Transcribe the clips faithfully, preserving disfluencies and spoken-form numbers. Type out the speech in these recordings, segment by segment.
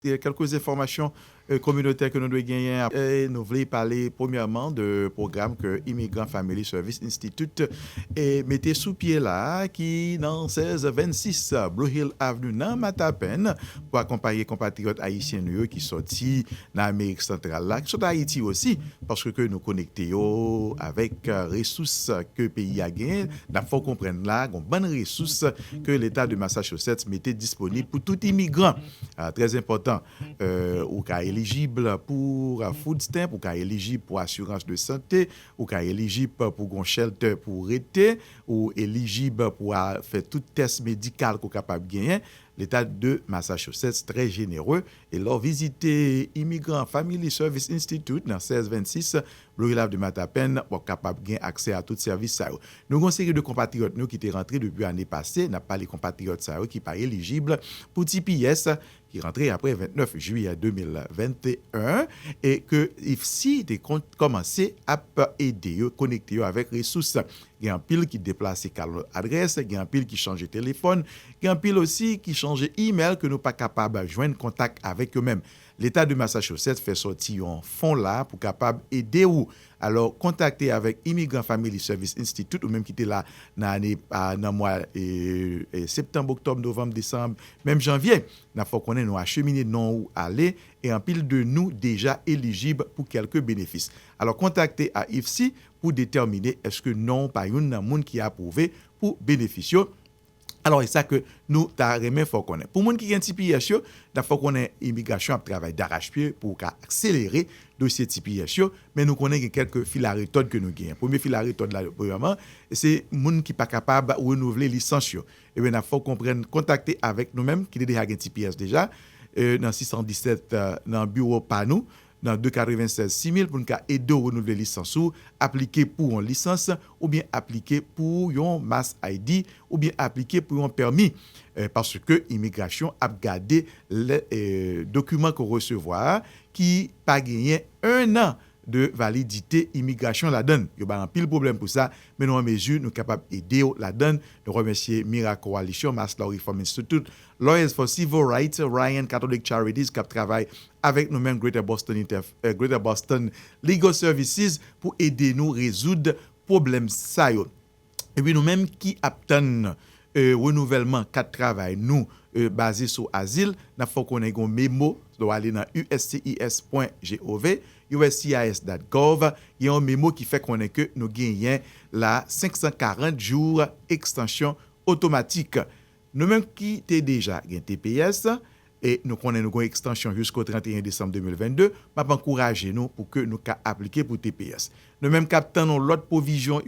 kèlke enfòmasyon kominotè ke nou dwe genyen. E nou vle pale premyèman de pwogram ke Immigrant Family Service Institute mete sou pye la, ki nan sèz vennsis Blue Hill Avenue nan Matapen, pou akonpaye konpatriyòt ayisyen nou yo ki sòti nan Amerik Santral la, ki sot Ayiti osi, paske ke nou konekte yo avèk resous ke peyi a genyen. N ap fè w konprann la, gon bann resous ke Leta de Massachusetts mete disponib pou tout imigran. Trè enpòtan, ou ka elijib pou food stamp, ou ka elijib pou asirans de sante, ou ka elijib pou gon shelter pou rete, ou elijib pou fè tout tès medikal ke w kapab genyen. Leta de Massachusetts trè jenere, e lè w vizite Immigrant Family Service Institute nan sèz vennsis Blue Hill Avenue Matapen, w ap kapab gen aksè a tout sèvis sa yo. Nou gon seri de konpatriyòt nou ki te rantre depi ane pase, n ap pale konpatriyòt sa yo ki pa elijib pou T P S, ki rantre apre vennèf jiyè de mil venteyen, e ke IFSI te kòmanse ap ede yo, konekte yo avèk resous. Gen anpil ki deplase k al lòt adrès, gen anpil ki chanje telefòn, gen anpil osi ki chanje email ke nou pa kapab jwenn kontak avèk yo menm. Leta de Massachusetts fè sòti yon fon la pou kapab ede ou. Alò, kontakte avèk Immigrant Family Service Institute, ou menm ki te la nan ane, nan mwa septanm, oktòb, novanm, desanm, menm janvye. N ap fè w konnen nou achemine non ou ale, e anpil de nou deja elijib pou kèlke benefis. Alò, kontakte a IFSI pou detèmine èske non w pa youn nan moun ki apwouve pou benefis yo. Alò, e sa ke nou ta renmen fè w konnen. Pou moun ki gen T P S yo, n ap fè w konnen imigrasyon ap travay darachpye pou ka akselere dosye T P S yo, men nou konnen gen kèlke filaretòd ke nou genyen. Premye filaretòd la, premyèman, se moun ki pa kapab renouvle lisans yo. Ebyen, n ap fè w konprann, kontakte avèk nou menm ki te deja gen T P S deja, nan sis san disèt, nan biwo pa nou, nan de katrevensèz sis mil pou n ka ede w renouvle lisans ou, aplike pou yon lisans, oubyen aplike pou yon mass I D, oubyen aplike pou yon pèmi. Paske imigrasyon ap gade lè, dokiman ke w resevwa a, ki pa genyen en an de validite imigrasyon ladan l. Yo bay anpil pwoblèm pou sa, men nou an mezi, nou kapab ede w ladan l. Nou remèsye Mira Coalition, Mass Law Reform Institute, Lawyers for Civil Rights, Ryan Catholic Charities k ap travay avèk nou menm Greater Boston, Greater Boston Legal Services pou ede nou rezoud pwoblèm sa yo. Epi nou menm ki ap tann renouvèlman kat travay nou baze sou azil, n ap fè w konnen gen yon memo, lè w ale nan U S C I S pwen gov, U S C I S dot gov, gen yon memo ki fè konnen ke nou genyen la senk san karant jou ekstansyon otomatik. Nou menm ki te deja gen T P S, e nou konnen nou gen ekstansyon jisko trannteyen desanm de mil vennde, m ap ankouraje nou pou ke nou ka aplike pou T P S. Nou menm k ap tann yon lòt pwovizyon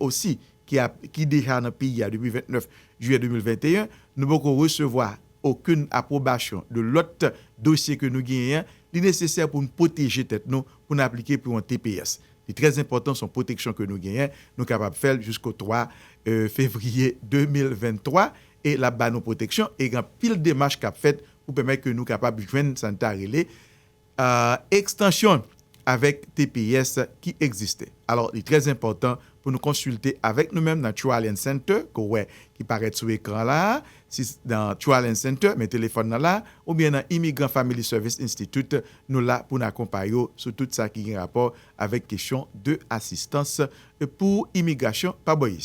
osi, ki ap, ki deja nan peyi a depi vennèf jiyè de mil venteyen, nou poko resevwa okenn apwobasyon de lòt dosye ke nou genyen an, li nesesè pou n pwoteje tèt nou, pou n aplike pou yon T P S. Li trè enpòtan, se yon pwoteksyon ke nou genyen, nou kapab fè l jisko twa fevriye de mil venntwa, e l ap ba nou pwoteksyon, e gen anpil demach k ap fèt pou pèmèt ke nou kapab jwenn sa n ta rele ekstansyon avèk T P S ki egziste. Alò, li trè enpòtan pou nou konsilte avèk nou menm nan True Alliance Center, ke w wè ki parèt sou ekran la, si nan True Alliance Center, men telefòn nan la, oubyen nan Immigrant Family Service Institute, nou la pou n akonpaye w sou tout sa ki gen rapò avèk kesyon de asistans pou imigrasyon pa bò isit.